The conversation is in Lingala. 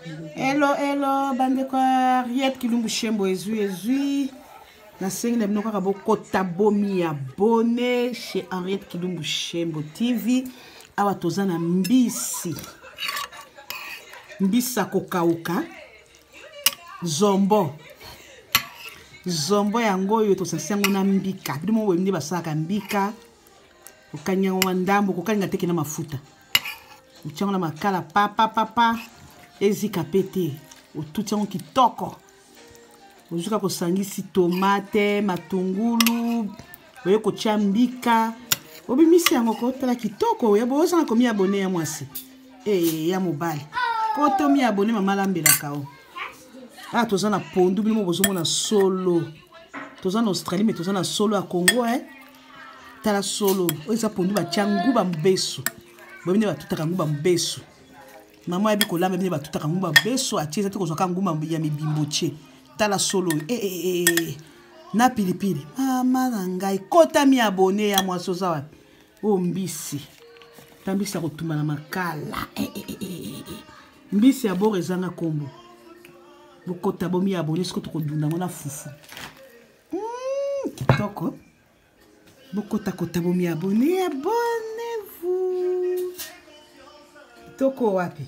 Hello, hello, bandeko ya Riette Kilumbu Shembo ezwi ezwi. Nasengi na bino kaka bokota bomi ya bone chez Henriette Kilumbu Shembo TV. Awa toza na mbisi. Mbisi ya kokauka. Zombo. Zombo yango oyo tosangisi yango na mbika. Bino moko boyebi nde basalaka mbika. Okangi yango mwa ndambo, kokalinga te kena mafuta. Otia yango na makala papapapa ezika mpe te, otuti yango kitoko, ozwi kaka osangisi tomate, matungulu, oye kotia mbika, obimisi yango kotala kitoko. Oya bozanga komi abone ya mwasi e ya mobali kotomi abone mama alambelaka o. Ah, toza na pondu, bino mo bozomona solo, toza na Australie me toza na solo ya Congo eh. Tala solo oyo eza pondu batya nguba mobesu, boyebi nde batutaka nguba mobesu. Mama ayebi kolamba, bino batutaka nguba mobesu, atie eza te kozwaka nguba ya mibimbo tie. Tala solo oyo eh, eh, eh, eh. Na pilipili. Mama na ngai, kota mi abone ya mwasi oza wapi? Oyo mbisi, ta mbisi ya kotumba na makala eh, eh, eh, eh, eh. Mbisi ya boro ezanga kombo. Bokota bomi abone, siko tokodunda yango na fufu. Kitoko. Bokota-kota bomi abone, abonnez-vous. Kitoko wapi?